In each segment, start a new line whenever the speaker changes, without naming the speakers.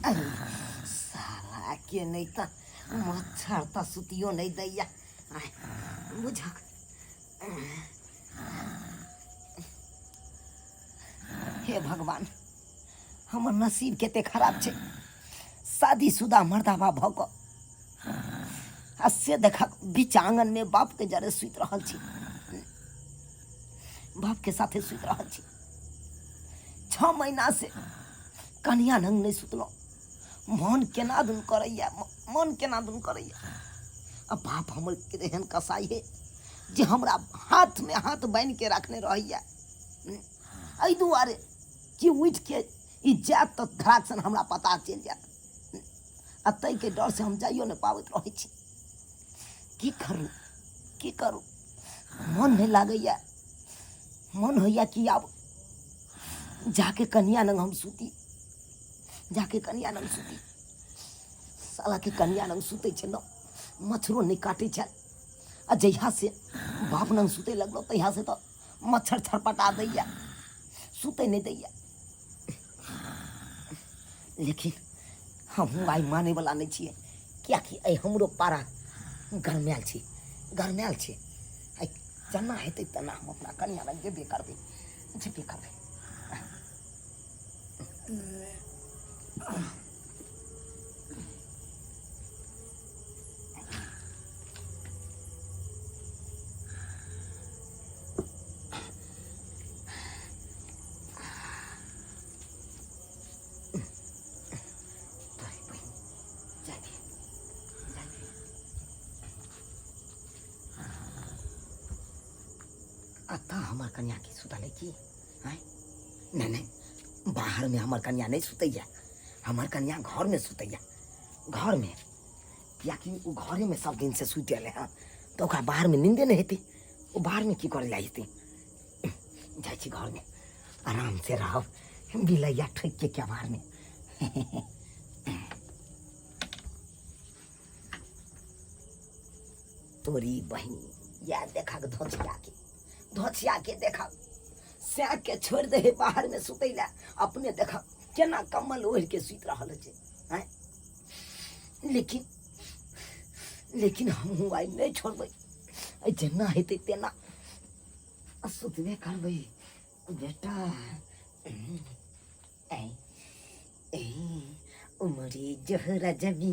साला के नहि तऽ मच्छर तऽ सुतियो नहि दैया। आय, बुझक। हे भगवान, हमर नसीब कते खराब छै। शादीशुदा मर्दाबा भऽ कऽ आ से देखक बीच आंगनमे बापके जरे सुति रहल छी, बापके साथे सुति रहल छी। 6 महीना से कनिया नंग नहि सुतलहुँ। मन केना दुन करैया, मन केना दुन करैया। आ बाप हमर एहन कसाई है जे हमरा हाथमे हाथ बान्हि के रखने रहैया, एहि दुआरे कि उठि के ई जायत तऽ धराक सन हमरा पता चलि जायत, आ ताहिके डरसँ हम जाइयो नहि पाबैत रहै छी। की करू, की करू, मन नहि लागैया। मन होइया कि आब जाके कनिया लग हम सुती, जाके कनिया लग सुती। सालाके कनिया लग सुतै छलहुँ, मच्छरो नहि काटै छल। आ जहिया से बाप लग सुतै लगलहुँ तहिया से तऽ मच्छर छरपटा दैया, सुतै नहि दैया। लेकिन हमहूँ आइ मानैवला नहि छियै, किएकि एहि हमरो पारा गरमायल छै, गरमायल छै। आइ जेना हेतै तेना हम अपना कनिया लग जेबे करबै, जेबे करबै। अतः हमर कन्या की सुतल है की? आँय, नहि नहि, बाहरमे हमर कन्या नहि सुतैया, हमर कन्या घरमे सुतैया, घरमे। कियाकि ओ घरेमे सब दिनसँ सुति एलै हँ, तऽ ओकरा बाहरमे नींदे नहि हेतै। ओ बाहरमे की करै लए जेतै? जाइ छी घरमे, आरामसँ रहब बिलैया ठोकि के केबाड़मे। तोरी बहिनी, या देखक धोछिया के, धोछिया के देखक, सैं के छोड़ि दे बाहर में सुतै लए, अपने देखक केना कम्बल ओढ़ि के सुति रहल छै। आँय, लेकिन लेकिन हमहूँ आइ नहि छोड़बै। आइ जेना हेतै तेना सुतबे करबै बेटा। ऐ ऐ उमरी जोहरा जबी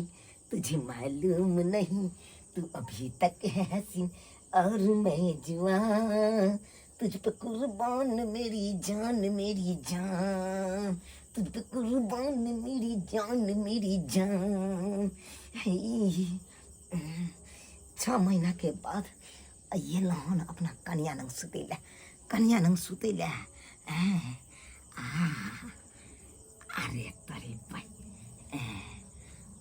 तुझे मालूम नहीं, तू अभी तक है हसीन और मैं जुआन, तुझ पे कुर्बान मेरी जान, मेरी जान, तुझ पे कुर्बान मेरी जान, मेरी जान। हे, 6 महीना के बाद अयलहुँ हन अपना कनिया लग सुतै लए, कनिया लग सुतै लए। अरे तरे भाई,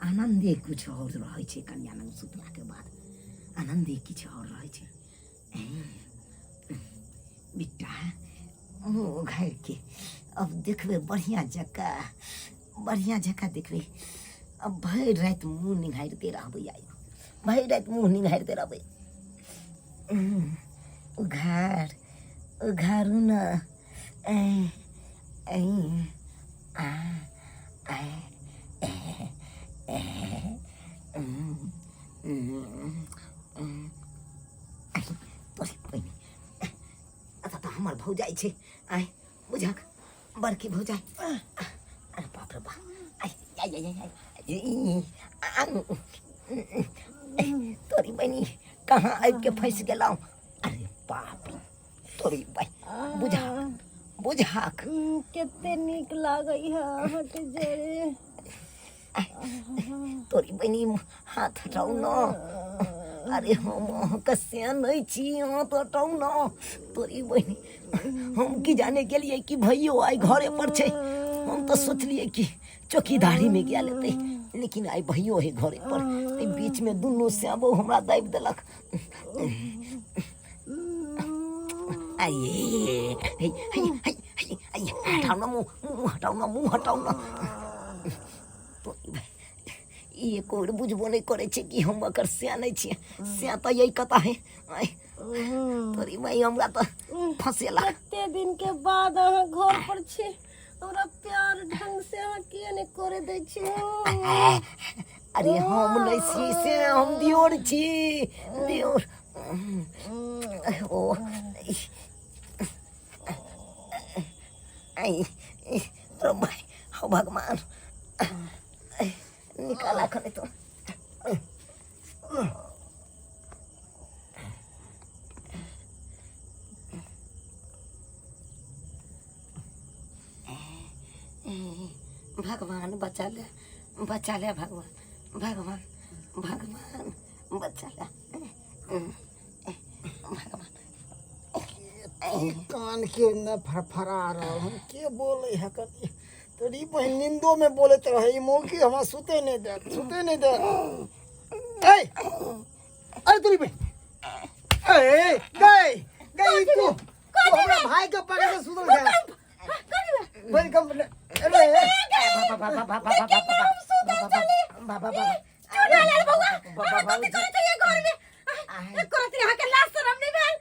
आनन्दे किछु आओर रहै छै कनिया लग सुतलाके बाद, आनन्दे किछु आओर रहै छै। बेटा, मुँह उघाड़िके अब देखबै बढ़िआँ जकाँ, बढ़िआँ जकाँ देखबै। अब भरि राति मुँह निहारिते रहबै, आइ भरि राति मुँह निहारिते रहबै। उघार उघारू न, ऐ ऐ आ आ ए ए तोरी बहिनी, अच्छा तऽ हमर भौजाइ छै। आइ बुझक बड़की भौजाइ। अरे बाप रे बाप, आइ आइ आइ आइ तोरी बहिनी, कहाँ आबि के फँसि गेलहुँ? अरे बाप रे, तोरी बहि, बुझाक बुझाक।
कते नीक लागै है अहाँके जरे।
तोरी बहिनी, हाथ हटाउ न। अरे हम अहाँके से नहि छी, हाथ हटाउ न। तोरी बहिनी, हम की जाने गेलियै कि भैयो आइ घरे पर छै। हम तऽ सोचलियै कि चौकीदारीमे गेल हेतै, लेकिन आइ भैयो है घरे पर। एहि बीचमे दुनू श्यामो हमरा दाबि देलक। आइए हे हे हे हे, हटाउ न मुँह, मुँह हटाउ न, मुँह हटाउ न। ई एको बेर बुझबो नहि करै छै कि हम एकर सैं नहि छियै। सैं तऽ यही कता है। आइ, तोरी माई, हमरा तऽ फंसेलक।
कते दिन के बाद अहाँ घर पर छी, हमरा प्यार ढंग से अहाँ किए नहि नहि करे दै छी।
अरे हम नहि छी से हम दियोर छी, दियोर। ओ आई रो भाई, हो भगवान, निकाला खने तो। भगवान बचा ले, बचा ले भगवान, भगवान, भगवान बचा ले भगवान।
कान के न फरफरा रहल हम के बोले है कनी तोरी बहिन निंदो में बोलैत रहे ई मौकी हमरा सुते नहीं देत, सुते नहीं देत। ए अरे तोरी बहिन, ए गई गई तू तू हमरा भाई के पकड़ के सुतल है। Welcome. अरे
बाबा बाबा बाबा बाबा बाबा बाबा
चुना लाल बउआ, अहाँ कथी करैत रहियै घर में? करैत रहियै, अहाँके लाज शरम नहि भेल?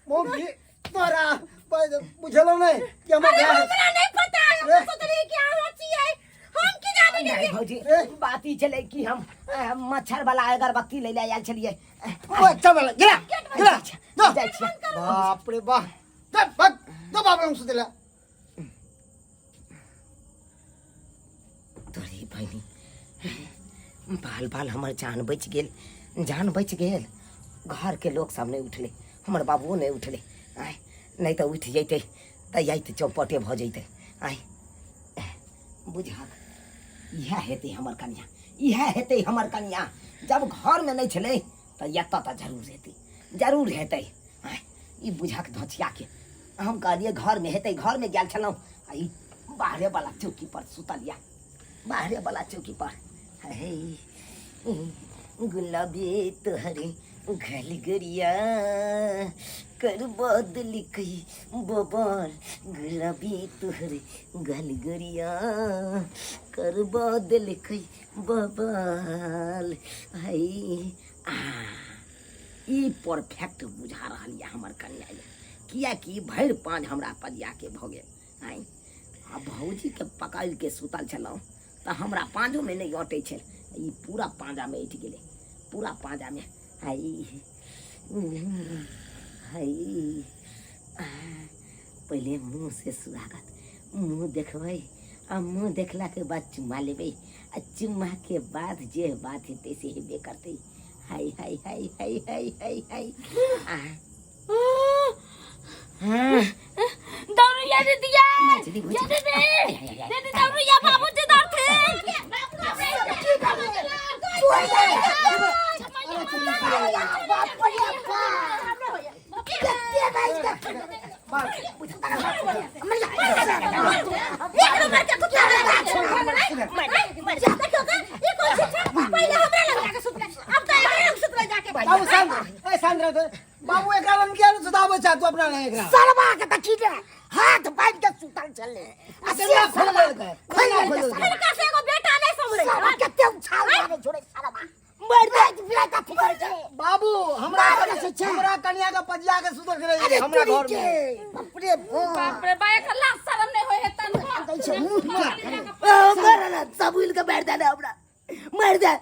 मौगी तोरा बुझलो नहीं कि हमर
अरे
भाई
हमरा नहीं पता है, हम
रे।
सोचलियै कि अहाँ छियै, हम की जाने
नहीं
गेलियै।
भौजी,
रे।
बात ई छलै कि हम मच्छर वाला अगरबत्ती लै लए आयल छलियै।
अच्छा वाला गिरा गिरा दो।
जाइ छियै।
बाप रे बाप, चल भाग दो बाप रे, हम सुतेला।
तोरी बहिनी, बाल बाल हमर जान बचि गेल, जान बचि गेल। घरके लोक सब नहि उठलै, हमर बाबुओ नहि उठलै। आँय, नहि तऽ उठि जैतै तऽ आइ तऽ चौपटे भऽ जैतै। आँय बुझहक, इएह हेतै हमर कनिया, इएह हेतै हमर कनिया। जब घरमे नहि छलै तऽ एतऽ तऽ जरूर हेतै, जरूर हेतै। आँय ई बुझक धोचियाके हम कहलियै घरमे हेतै, घरमे गेल छलहुँ आ ई बाहरे वाला चौकी पर सुतल यऽ, बाहरे वाला चौकी पर। हे गुलाबी तोहरे घल गरिया कर बदल कई बबर, गुलाबी तोहरे गल गरिया कर बदल कई बबल। है आ ई परफेक्ट बुझा रहल यऽ हमर कनिया यऽ, किएकि भरि पाँज हमरा पजियाके भऽ गेल। आँय आ भौजीके पकड़िके सुतल छलहुँ तऽ हमरा पाँजोमे नहि अटै छल, ई पूरा पाँजामे अटि गेलै, पूरा पाँजामे। हाय हाय, पहिले मुँह से सुहागत मुँह देखबै आ मुँह देखलाके बाद चुम्मा लेबै आ चुम्माके बाद जे बात हेतै से हेबे करतै। हाय हाय हाय हाय हाय हाय हाय। आ हाँ
दौड़िया दीदिया,
मछली भुजी।
दीदी,
आय, आय, आय,
दीदी दौड़िया, बाबूजी दौड़थिन।
एक नंबर के कुत्ता देखियौ के, ई कोन चीज छै? पहिले हमरा लग जाके सुतलै, अब तऽ एकरे लग सुतलै जाके।
बाबू शांत रह, ए शांत रह तो। बाबू एकरा लग किया नहीं सुताबै छै तू अपना लग एकरा?
सरवा के देखी ने हाथ बांधि के सुतल छलै आ से
केना खोलि
सरवा
देलकै?
खोलि
केना
देलकै
खोलि देलकै?
हिनका से एगो बेटा नहि सम्हरै
सरवा
छै।
कते उछाल मारे छोड़े सरवा मर जाए बिना कथी करै छै।
बाबू हमरा
मार के छै।
हमरा कनिया के पजिया के सुतल रहे
अरे
हमरा
तोरी
घर
के
में।
बाप रे बाप।
बाप रे बा, एकर लाज शरम नहि होइ है तनको।
दै छै मुँह में। ओ मरल सब उल के मार दे हमरा, मार दे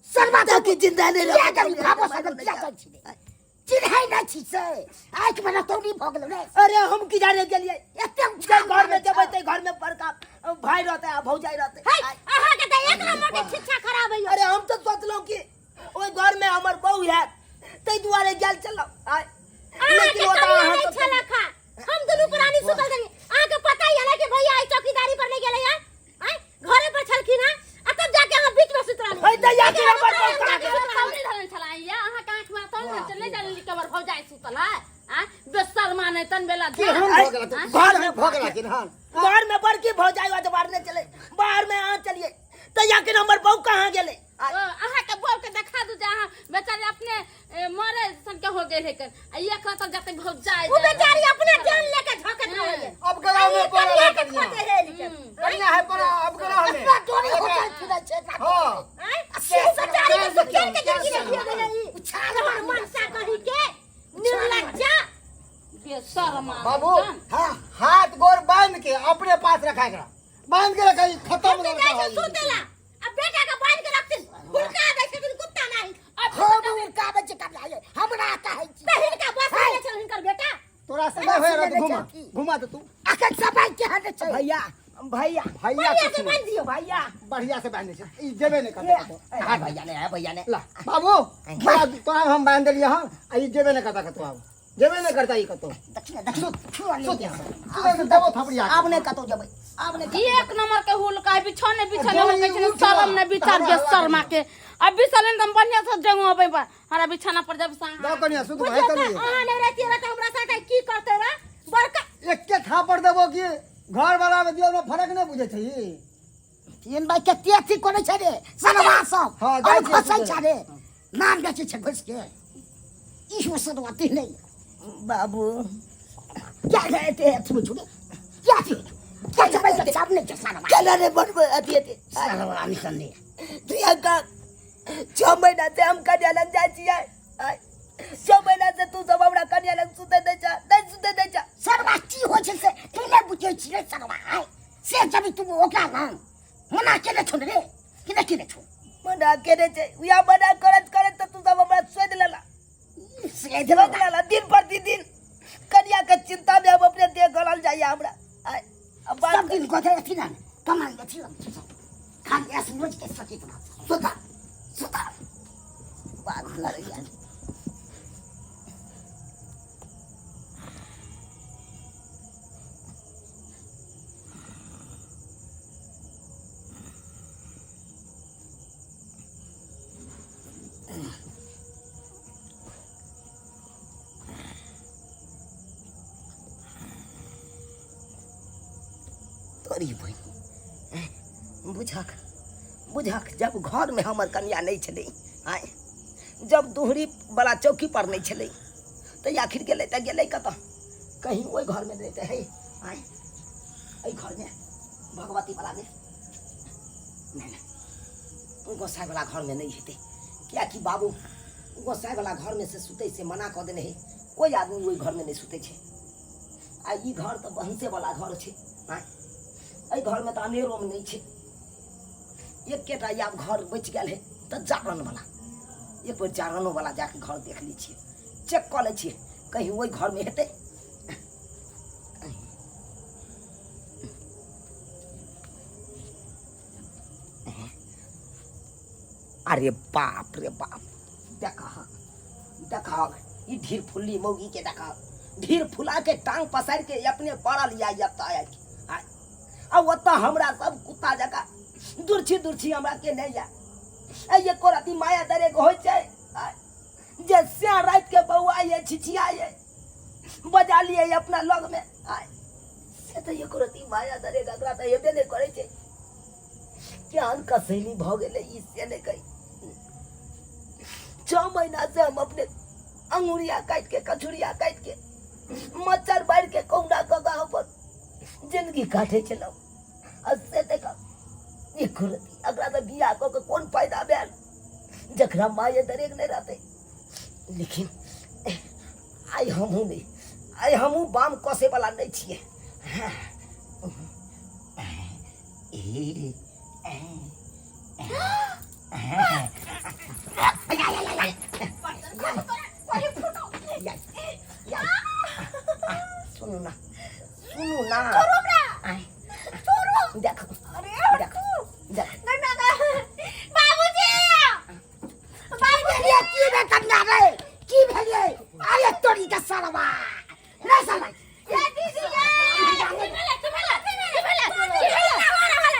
सरवा तो की जिंदा नहीं रह।
किया भाबो सब किया जाइ छी चिन्है नहि छी से आँखि में रतौनी भऽ गेलौ रे।
अरे हम की जाने गेलियै
एते
जे घर में जेबै ते घर में बड़का भाई रहते आ भौजाई रहते।
हे, अहाँके तऽ एक नंबर के शिक्षा खराब है।
अरे हम तऽ सोचलहुँ कि ओहि घर में हमर बहू हैत ताहि दुआरे गेल छलहुँ। आय,
अहाँके
लेकिन ओतऽ
कनिया
अहाँ
नहि
सब
छल खा, हम दुनू प्राणी सुतल रही। अहाँके पता ही है ना कि भैया आई चौकीदारी पर नहीं गेलै है, आय घरे पर छलखिन है, आ तब जाके अहाँ बीच में सुत रहलियै।
हे दैया के हमर बहू कहाँ गेल?
तौनी धरन छला या अहाँ के आँख में तौनी धरन चले जान ली कबर भौजाई सुतल है आ बेशर्मा नहीं तन बेला
केहन भऽ गेला तू?
घर में
भऽ गेला केहन?
घर में बड़की भौजाई बात बाहर चले, बाहर में अहाँ चलिए तैया के हमर बहू कहाँ गेलै?
अहाँ के बहू के देखा दू जे अहाँ बेचारी अपने मरे सन के हो गेल है कर आ एक रात जाते भौजाई
उ बेचारी अपना जान लेके झोंकत रहै।
अब गला में पड़ा
कनिया
है
के
कनिया।
खोटे है लिखे।
कनिया है पड़ा अब गला में।
अपना डोरी हो जाइ फिरै छै एकरा।
हाँ।
आँय? उ बेचारी के सुखेल के जिंदगी देखियो गेलै ई। तोहर मनसा कही के निर्लज्जा।
बेशर्मा
बाबू
हाँ
हाथ गोर बांध के अपने पास रखा एकरा। बांध के रखा, ई खत्म
हम
लड़का
जाइ
है
छै
ई।
सुतेला आ बेटा के बांध के रखथिन, हुड़का दै छथिन कुत्ता नाही।
हम उड़काबै छै कमला ये, हमरा कहै छी।
तऽ हिनका बस नहि छल हिनकर बेटा।
तोरा से नहि होय रहत, घुमा घुमा दे तू।
अखन समय केहन छै?
भैया भैया
भैया
बढ़िया
कुछ
से
नहीं।
बांध दियौ।
भैया
बढ़िया से बांध दे छै, ई जेबे नहि करतै कतौ।
है भैया ने, है भैया ने।
ला बाबू, तोरा तोरा हम बांध देलियै हन आ ई जेबे नहि करता कतौ, आब जेबे नहि करता ई कतौ।
दक्षिण दक्षिण
सुत
छुआ
सुत
नहीं।
सुत, देबो थपड़िया।
आब नहि कतौ जेबै, आब नहि।
ई एक नंबर के हुल का बिछौने बिछौने
जब
हो
ई
के
उठ
शर्म
ना,
ने विचार
तहरा
के
हल्ला
शर्मा के अब बिछल एकदम बढ़िया से जंगो बा हरा बिछाना पर जब सा
दो कनिया सुत भाई
बुझियौ तऽ
कनिया।
अहाँ नहि रहितियै रहऽ तऽ हमरा साथे की करतै रहऽ बड़का।
एके थापड़ देबो कि घर वाला में दियो में फर्क नहीं बुझे छै ई।
तीन भाई कते अथी करै छै रे सनवा सब।
हाँ, जाइ
और
छियै
खसै
सुतै।
छै रे, नाम बेचै छै घुसि के, इहो सनवा ती नहि।
बाबू
क्या रे एते अथी में छुड़े क्या अथी क्या छै पैसा सब नहि छै सनवा।
केना रे बनबै अथी अथी
सनवा निकलने
प्रियंका, 6 महीना से हम कन्या लग जाइ छियै, आय, 6 महीना से तू सब हमरा कन्या लग सुते दै छ, नहि सुते दै छ।
सनवा की होइ छै से तू नहि बुझै छी रे सनवा, आय से जब तू ओकरा लग मना केने छौ रे कि नहि केने छौ?
मना केने छै, उएह मना करैत करैत तऽ तू सब हमरा शोधि लेला।
से
शोधि लेला। दिन प्रतिदिन कन्या के चिंता में हम अपने देह गलल जाइए हमरा। आय, अब बात
सब दिन गोदे अथी ना कमाई अथी ना खाली ऐसे रोज के सकी बना सुता सुता
बात करैया। तोरी बहिन, बुझक बुझक, जब घर में हमर कन्या नहीं छलै, आय, जब दुहरी वाला चौकी पर नहीं छलै तऽ आखिर गेलै तऽ गेलै कतऽ? कहीं ओहि घर में नहि तऽ है, आय, एहि घर में भगवती वाला में नहि, नहि, गोसाई वाला घर में नहीं हेतै, कियाकि बाबू गोसाई वाला घर में से सुतै से मना कऽ देने है, कोई आदमी ओहि घर में नहीं सुतै छै। आ ई घर तऽ भनसे वाला घर छै, आँय, एहि घरमे तऽ अनेरोमे नहि छै। एकेटा आब घर बचि गेल है तऽ जारन वाला, एक बेर जारनो वाला जाके घर देख लै छियै, चेक कऽ लै छियै कहीं ओहि घरमे हेतै। अरे बाप रे बाप, देखह देखह ई ढीर फुल्ली मौगी के देखह, ढीर फुला के टांग पसारि के अपने पड़ल या एतऽ आबि के। आ ओतऽ हमरा सब कुत्ता जकाँ दुर्छी दुर्छी हमरा के नहि या आ एको राति माया दरे के होइ छै आ जे से राति के बौआ ये छिछिया ये बजा लिए अपना लग में, आ से तऽ एको रति माया दरे के एकरा तऽ हेबे नहि करै छै। केहन कसैली भऽ गेलै ई से नहि कही। 6 महीना से हम अपने अंगुरिया काटि के कछुरिया काटि के मच्छर बाढ़ि के कहुना कऽ कऽ अपन जिंदगी काटै छलहुँ, आ से देख एको रति एकरा तऽ बियाह कऽ के कोन फायदा भेल जकरा माये दरेग नहि रहतै। लेकिन आइ हमहूँ नहि, आइ हमहूँ बाम कसै वाला नहि छियै। सुनू ना, सुनू ना, देख देख देख।
बाबूजी बाबूजी,
की रे कन्या रे, की भेलियै? अरे तोरी के सरवा रे सरवा।
ये दीदी ये की भेलै, की भेलै, की भेलै, की भेलै?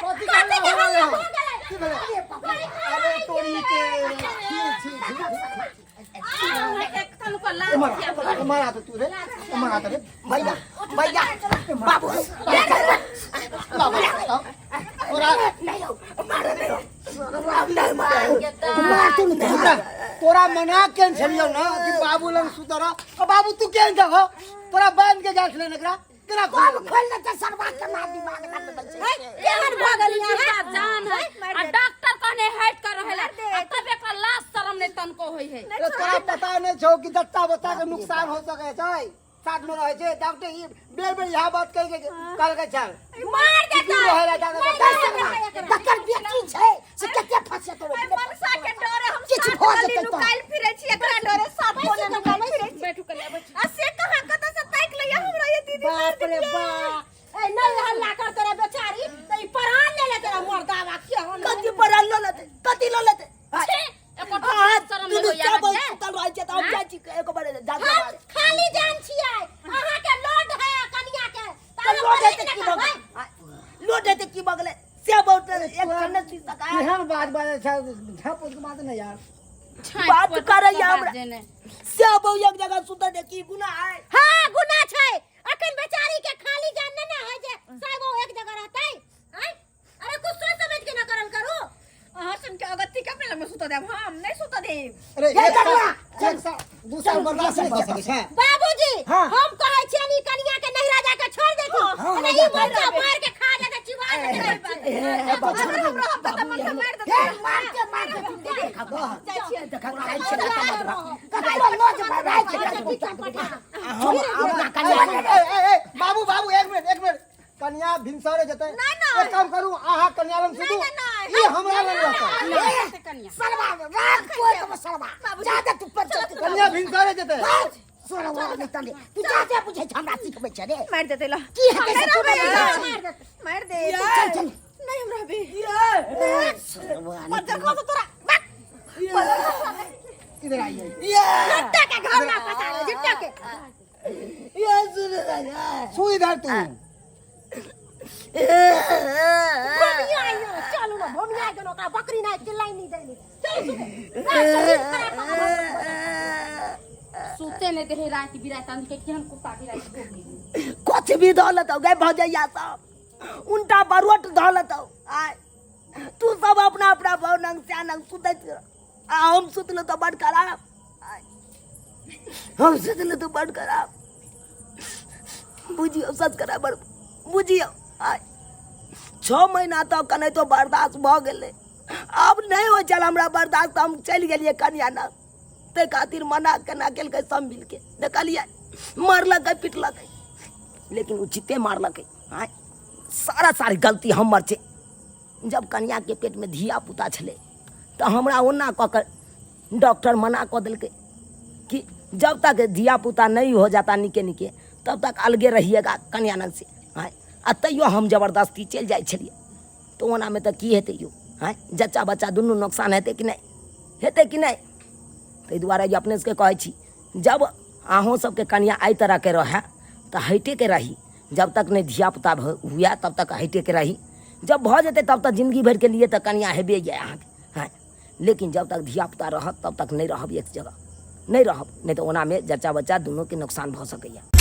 कथी
कथी के
हो
हल्ला
गेलै?
हो गेलै?
की भेलै? अरे तोरी के, छी छी छी। एम्हर आ, एम्हर आ तऽ तू रे, एम्हर आ तऽ रे।
भैया भैया बाबू
ला, ला, ला। तोरा
नहीं हो, मारो नहीं हो, नहीं मारो, मार तू नहीं।
तोरा तोरा मना केन छलियौ ना कि बाबू लग सुतर, आ बाबू तू केन जगह तोरा बांध के गेल छलै एकरा केना
कब
खोल
खोल लेते सरवा के मार दिमाग लग दै छै।
केहन भऽ गेली अहाँ?
जान है आ डॉक्टर कहने हट कर रहेला आ तब एकरा लाज शरम नहीं तनको होई है।
अरे तोरा पता नहीं छौ कि दत्ता बत्ता के नुकसान हो सके छै, साथ में रहे छै डॉक्टर, ई बेर बेर यहाँ बात कह के कहल के छल
मार देते।
दूर रहै ला दादा
नहीं,
दस सरवा तकर बेटी छै से कते फंसे तो
एहि मनसा के डरे हम
किछु
सात
भऽ
गली
जेतै तऽ।
नुकायल फिरै छी, एकरा डरे सात कोने नुकायल फिरै छी।
बैठू कनिया बैठू
आ से कहाँ कतऽ से ताकि लैया हमरा ये दीदी मारि
बाप रे
देतियै।
बाप ए नहीं हल्ला कर तेरा बेचारी तो ई परान ले ले तेरा मर्दावा के हम
कथी पर लऽ लेतै कथी लऽ लेतै
छी, एको
अहाँ
शरम नहि
दुनू
होइया
सब
अहाँके?
सुतल रहै छै तऽ हम जाइ छी एको बार जा
हम खाली जान छियै अहाँ के लोड है कनिया के
तऽ लोड हेतै की भऽ गेलै? लोड हेतै की भऽ गेलै से बहुत एक खन नहि सुति सकै
केहन बात बाजै छै झाँप के बात नहि यार
छाँटि
बात
पोत
करैया
के
हमरा।
बात जे नहि।
से बहु एक जगह सुतल छै की गुनाह है
हां गुना छै अखन बेचारी के खाली जान ने ना है जे साहेब एक जगह रहतै आय अरे कुछ सोच समझ के ना करल करू
अहाँ सुन के अगत्ती के अपने लग में सुतऽ देब हम नहि सुतऽ देब
अरे
हे
एक साल
करुआ,
एक साल दू साल बर्दाश्त नहि भऽ सकै छै
बाबूजी
हाँ।
हम कहै छियनि ई कनिया के नहिरा जाके छोड़ देथु
हाँ,
अरे ई मर्दा मार के खा जाते चिबा देते
अगर हम रहब तऽ मनसा मारि देतै
हे मारते मारते तू देख
जाइ छियै
देख खाइ छै कतबो लऽ जेबै राति के
हम अपना कनिया
ए, ए, ए, बाबू बाबू एक मिनट एक मिनट कन्या भिनसरे जेतै
ना, ना।
एक काम करू अहाँ कन्या लग सुतू
ना, ना, ना।
ई हमरा लग रहतै
कन्या
सरवा रात कोई तो सरवा जादे तू पर चल
कन्या भिनसरे जेतै
सरवा नहीं तने तू जादे बुझै छ हमरा सिखबै छ रे
मारि देतै ल
की हेतै से तू नहि बुझै छी।
मारि दे
चल चल
नहि हम रहबै
सरवा
पर देखो तो तोरा बक
इधर आइए
झुट्टा के घर ना फंसा दे झुट्टा के
सु इधर तू
भोमिया आइयो चलू ना भोमिया गेलो ओकरा बकरी ना चिल्लाई नहीं देली चल सुते रात के नींद खराब कऽ कऽ
सुते नहि देहे राति बिराति अंत के केहन कुत्ता बिराति भोग गेलै।
कुछ भी धऽ लेतौ गै भौजैया सब उनटा बरोट धऽ लेतौ आय तू सब अपना अपना भाव नंग स्या नंग सुतैत रह। आ हम सुतलहुँ तऽ बड खराब आय। हम सुतलहुँ तऽ बड खराब बुझियौ सच करा बड़ बुझियौ आय 6 महीना तक कनाहितो बर्दाश्त भऽ गेलै आब नहि होइ छल हमरा बर्दाश्त तऽ हम चलि गेलियै कनिया नग ताहि खातिर मना केना केलकै सब मिलके देखलियै मारलकै पिटलकै लेकिन उचिते मारलकै आँय सारा सारी गलती हमर छै जब कनियाके पेटमे धिया पुता छलै तऽ हमरा ओना कऽ कऽ डॉक्टर मना कऽ देलकै कि जब तक धिया पुता नहीं हो जाता निके निके तब तक अलगे रहिएगा कन्या नग से आँय आ तैयो हम जबरदस्ती चलि जाइ छलियै तऽ ओनामे तऽ की हेतै यौ आँय जच्चा बच्चा दुनू नोकसान हेतै कि नहि हेतै कि नहि ताहि दुआरे जे अपने सबके कहै छी जब अहूँ सबके कनिया एहि तरहके रहए तऽ हटिके रही जब तक नहि धिया पुता हुए तब तक हटिके रही जब भऽ जेतै तब तक जिन्दगी भरिके लिए तऽ कनिया हेबे जाय अहाँके हँ लेकिन जब तक धिया पुता रहत तब तक नहि रहब एक जगह नहि रहब नहि तऽ ओनामे जच्चा बच्चा दुनूके नोकसान भऽ सकैए।